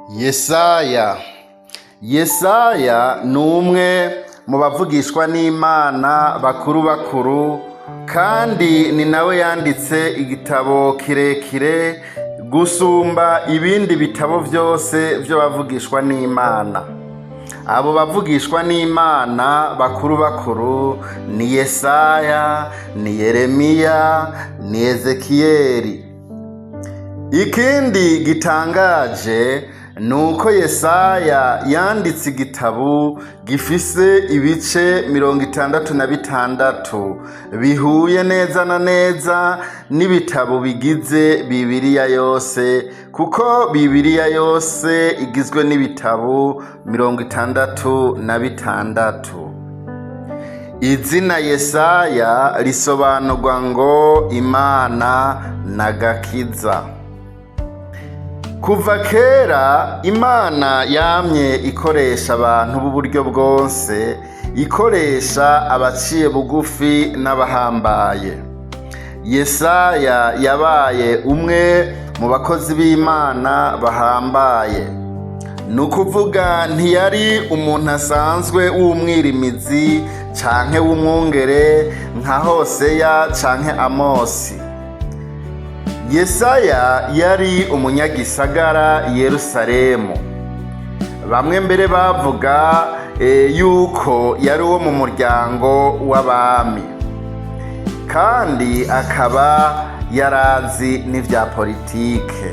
Yesaya. Yesaya ni umwe mu bavugishwa n'Imana bakuru bakuru, kandi ni nawe yanditse igitabo kirekire gusumba ibindi bitabo vyose vy'abavugishwa n'Imana. Abo bavugishwa n'Imana bakuru bakuru ni Yesaya, ni Yeremiya, ni Ezekiyeli. Ikindi gitangaje ni uko Yesaya yanditse igitabo gifise ibice 66, bihuye neza na neza n'ibitabo bigize Bibiliya yose, kuko Bibiliya yose igizwe n'ibitabo 66. Izina Yesaya risobanurwa ngo Imana n'agakiza. Kuva kera Imana yamye ikoresha abantu b'uburyo bwose, ikoresha abaciye bugufi n'abahambaye. Yesaya yabaye umwe mu bakozi b'Imana bahambaye. Ni ukuvuga ntiyari umuntu asanzwe w'umwirimizi canke w'umwungere nka Hoseya canke Amosi. Yesaya yari umunyagisagara Yerusalemu. Bamwe mbere bavuga yuko yari uwo mu muryango w'abami, kandi akaba yarazi n'ivya politike.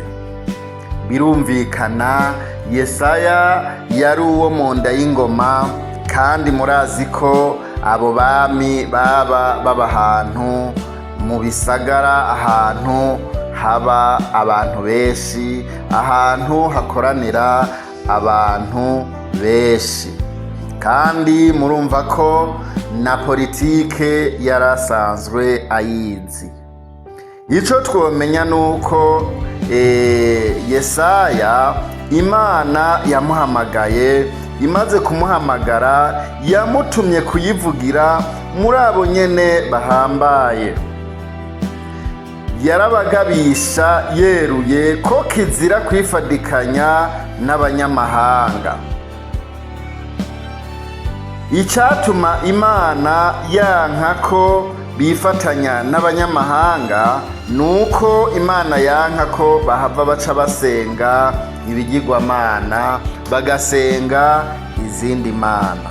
Birumvikana, Yesaya yari uwo mu nda y'ingoma, kandi murazi ko abo bami baba baba ahantu mu bisagara, ahantu haba abantu benshi, ahantu hakoranira abantu benshi. Kandi murumva ko na politike yarasanzwe ayizi. Ico twomenya nuko Yesaya Imana yamuhamagaye. Imaze kumuhamagara, yamutumye kuyivugira muri abo nyene bahambaye. Yarabagabisha yeruye ko kizira kwifadikanya n'abanyamahanga. Icyatuma Imana yanka ko bifatanya n'abanyamahanga ni uko Imana yanka ko bahava baca basenga ibigirwamana, bagasenga izindi mana.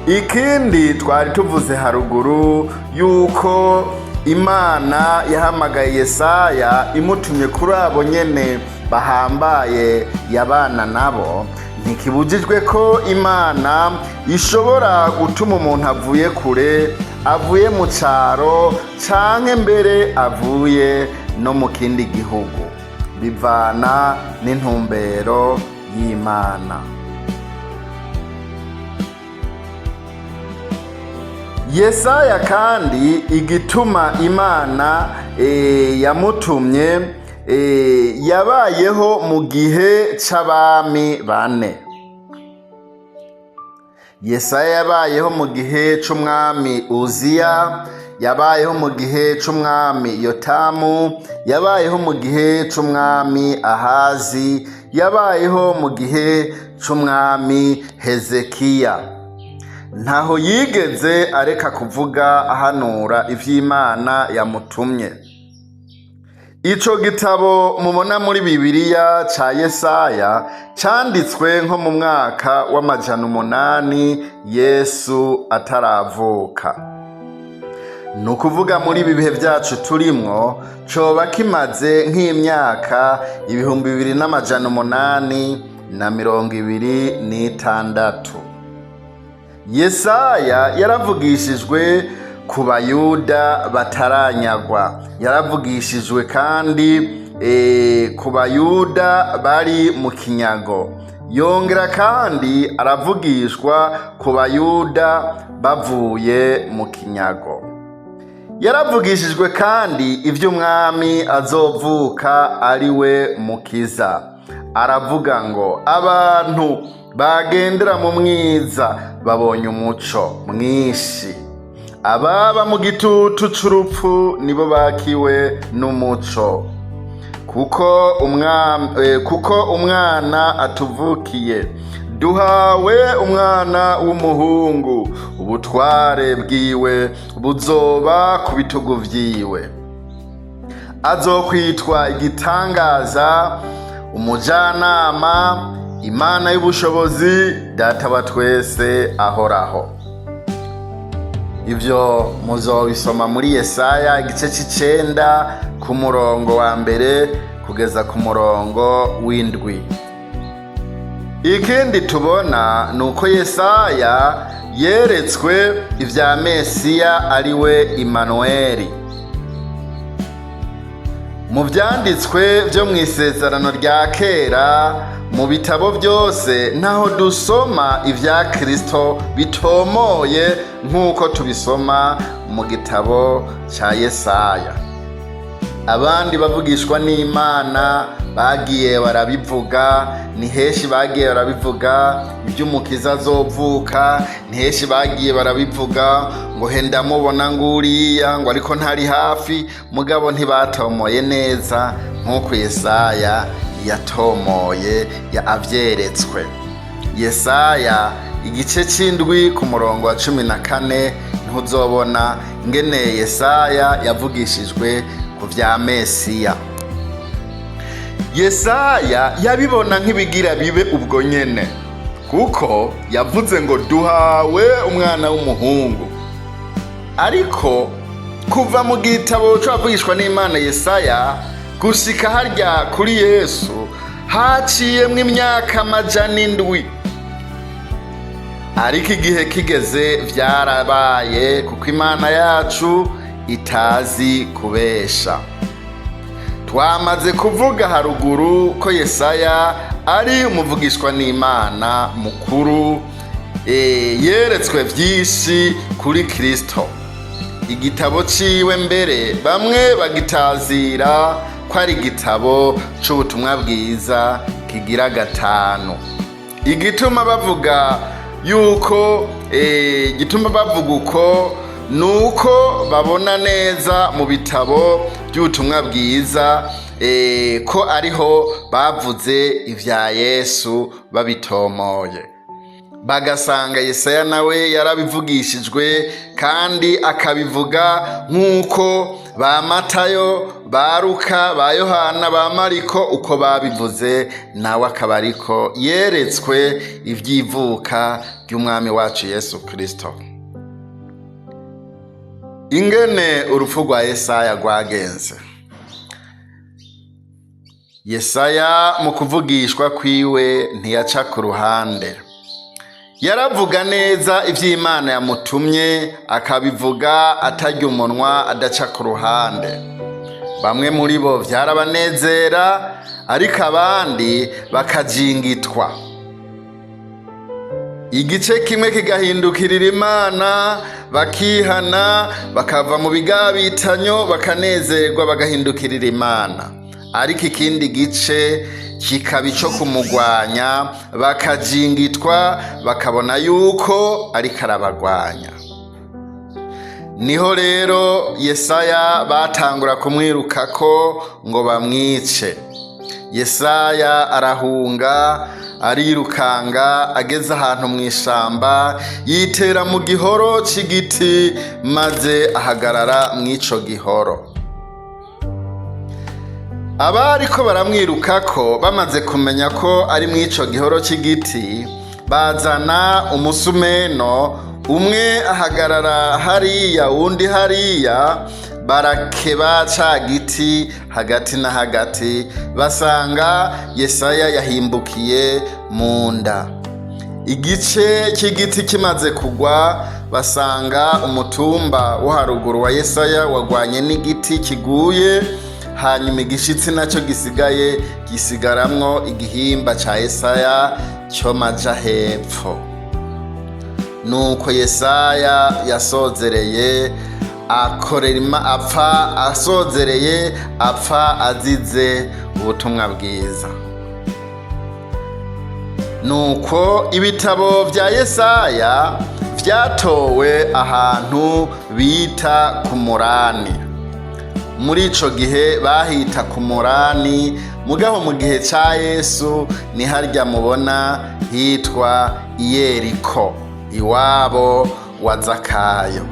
Ikindi twari tuvuze haruguru yuko Imana yahamagaye Yesaya imutumye kuri abo nyene bahambaye yabana nabo, ntikibujijwe ko Imana ishobora gutuma umuntu avuye kure, avuye mu caro, canke mbere avuye no mu kindi gihugu. Bivana n'intumbero y'Imana. Yesaya kandi, igituma Imana yamutumye, yabayeho mu gihe c'abami bane. Yesaya yabayeho mu gihe c'umwami Uziya, yabayeho mu gihe c'umwami Yotamu, yabayeho mu gihe c'umwami Ahazi, yabayeho mu gihe c'umwami Hezekiya. Ntaho yigeze areka kuvuga ahanura ivy'Imana yamutumye. Ico gitabo mubona muri Bibiliya ca Yesaya canditswe nko mu mwaka w'800 Yesu ataravuka. Ni ukuvuga muri ibi bihe vyacu turimwo coba kimaze nk'imyaka 2826. Yesaya yaravugishijwe ku Bayuda bataranyagwa, yaravugishijwe kandi ku Bayuda bari mu kinyago, yongera kandi aravugishwa ku Bayuda bavuye mu kinyago. Yaravugishijwe kandi ivy'umwami azovuka ari we Mukiza. Aravuga ngo abantu bagendera mu mwiza babonye umuco mwinshi, ababa mu gitutu c'urupfu nibo bakiwe n'umuco. Kuko umwana atuvukiye, duhawe umwana w'umuhungu, ubutware bwiwe buzoba ku bitugu vyiwe. Azokwitwa Igitangaza, Umujanama, Imana y'ubushobozi, Data wa twese ahoraho. Ibyo muzobisoma muri Yesaya igice c'9 ku murongo wa 1 kugeza ku murongo w'7. Ikindi tubona ni uko Yesaya yeretswe ibya Mesiya, ari we Imanuweli. Mu byanditswe byo mu Isezerano rya Kera, mu bitabo byose, ntaho dusoma ibya Kirisito bitomoye nk'uko tubisoma mu gitabo cya Yesaya. Abandi bavugishwa n'Imana bagiye barabivuga, ni henshi bagiye barabivuga iby'Umukiza azovuka, ni henshi bagiye barabivuga ngo henda mubona nguriya, ngo ariko ntari hafi, mugabo ntibatomoye neza nk'uko Yesaya yatomoye ya avyeretswe. Yesaya igice c'7 ku murongo wa 14 ntuzobona ingene Yesaya yavugishijwe ku vya Mesiya. Yesaya yabibona nk'ibigira bibe ubwo nyene, kuko yavuze ngo duhawe umwana w'umuhungu. Ariko kuva mu gitabo c'abavugishwa n'Imana Yesaya gushika harya kuri Yesu haciyemwo imyaka 700. Ariko igihe kigeze vyarabaye, kuko Imana yacu itazi kubesha. Twamaze kuvuga haruguru ko Yesaya ari umuvugishwa n'Imana mukuru, yeretswe vyinshi kuri Kristo. Igitabo ciwe mbere bamwe bagitazira ko ari igitabo c'ubutumwa bwiza kigira gatanu. Igituma bavuga yuko igituma bavuga uko nuko babona neza mu bitabo by'ubutumwa bwiza ko ariho bavuze ivya Yesu babitomoye, bagasanga Yesaya nawe yarabivugishijwe kandi akabivuga nk'uko ba Matayo, ba Luka, ba Yohana, ba Mariko uko babivuze, nawe akaba ariko yeretswe ivy'ivuka ry'Umwami wacu Yesu Kristo. Ingene urupfu rwa Yesaya rwagenze. Yesaya mu kuvugishwa kwiwe ntiyaca ku ruhande, yaravuga neza ivy'Imana yamutumye, akabivuga atarya umunwa, adaca ku ruhande. Bamwe muri bo vyarabanezera, ariko abandi bakajingitwa. Igice kimwe kigahindukirira Imana, bakihana, bakava mu bigabitanyo, bakanezerwa, bagahindukirira Imana, ariko ikindi gice kikaba ico kumugwanya, bakajingitwa, bakabona yuko ariko arabagwanya. Niho rero Yesaya batangura kumwirukako ngo bamwice. Yesaya arahunga, arirukanga, ageze ahantu mu ishamba yitera mu gihoro c'igiti, maze ahagarara mw'ico gihoro. Abariko baramwirukako bamaze kumenya ko ari mw'ico gihoro c'igiti, bazana umusumeno, umwe ahagarara hariya, uwundi hariya, barakeba ca giti hagati na hagati, basanga Yesaya yahimbukiye mu nda. Igice cy'igiti kimaze kugwa, basanga umutumba wo haruguru wa Yesaya wagwanye n'igiti kiguye, hanyuma igishitsi nacyo gisigaye gisigaramwo igihimba ca Yesaya cyo maja hepfo. Nuko Yesaya yasozereye akorera apfa asozereye, apfa azize ubutumwa bwiza. Nuko ibitabo vya Yesaya vyatowe ahantu bita ku Murani. Muri ico gihe bahita ku Murani, mugabo mu gihe ca Yesu ni harya mubona hitwa Iyeriko, iwabo wa Zakayo.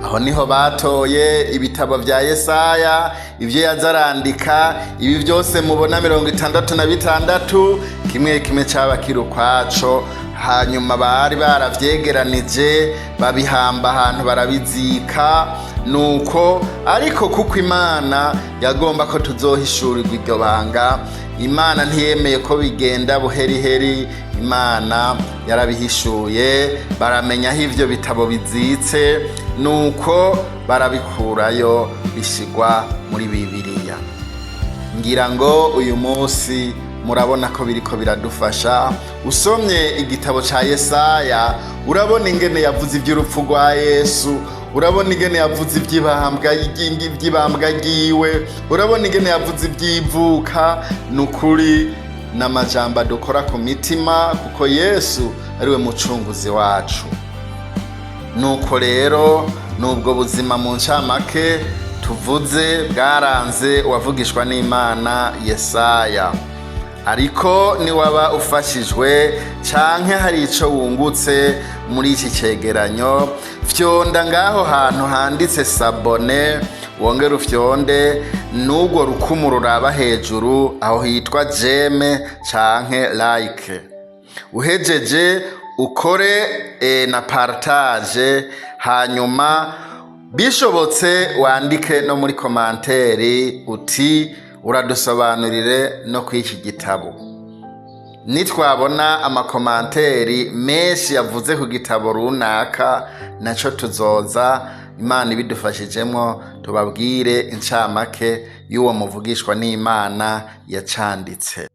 Aho niho batoye ibitabo vya Yesaya, ivyo yaza arandika. Ibi byose mubona 66, kimwe kimwe caba kiri ukwaco. Hanyuma bari baravyegeranije, babihamba ahantu, barabizika. Nuko ariko kuko Imana yagomba ko tuzohishurirwa iryo banga, Imana ntiyemeye ko bigenda buheriheri. Imana yarabihishuye, baramenya aho ivyo bitabo bizitse, nuko barabikurayo, bishigwa muri Bibiliya. Ngira ngo uyu munsi murabona ko biriko biradufasha. Usomye igitabo ca Yesaya, urabona ingene yavuze iby'urupfu rwa Yesu, urabona ingene yavuze iby'ibambwa ryiwe, urabona ingene yavuze iby'ivuka. Ni ukuri n'amajambo adukora ku mitima, kuko Yesu ariwe mucunguzi wacu. Nuko rero nubwo buzima mu ncamake tuvuze bwaranze uwavugishwa n'Imana Yesaya. Ariko niwaba ufashijwe canke hari ico wungutse muri iki cegeranyo, fyonda ngaho hantu handitse "s'abonner", wongere ufyonde n'urwo rukumu ruraba hejuru aho hitwa "j'aime" canke "like". Uhejeje ukore na partage, hanyuma bishobotse wandike no muri commentaire uti uradusobanurire no kw'iki gitabo. Nitwabona ama commentaires menshi yavuze ku gitabo runaka, naco tuzoza, Imana ibidufashijemwo, tubabwire incamake y'uwo muvugishwa n'Imana yacanditse.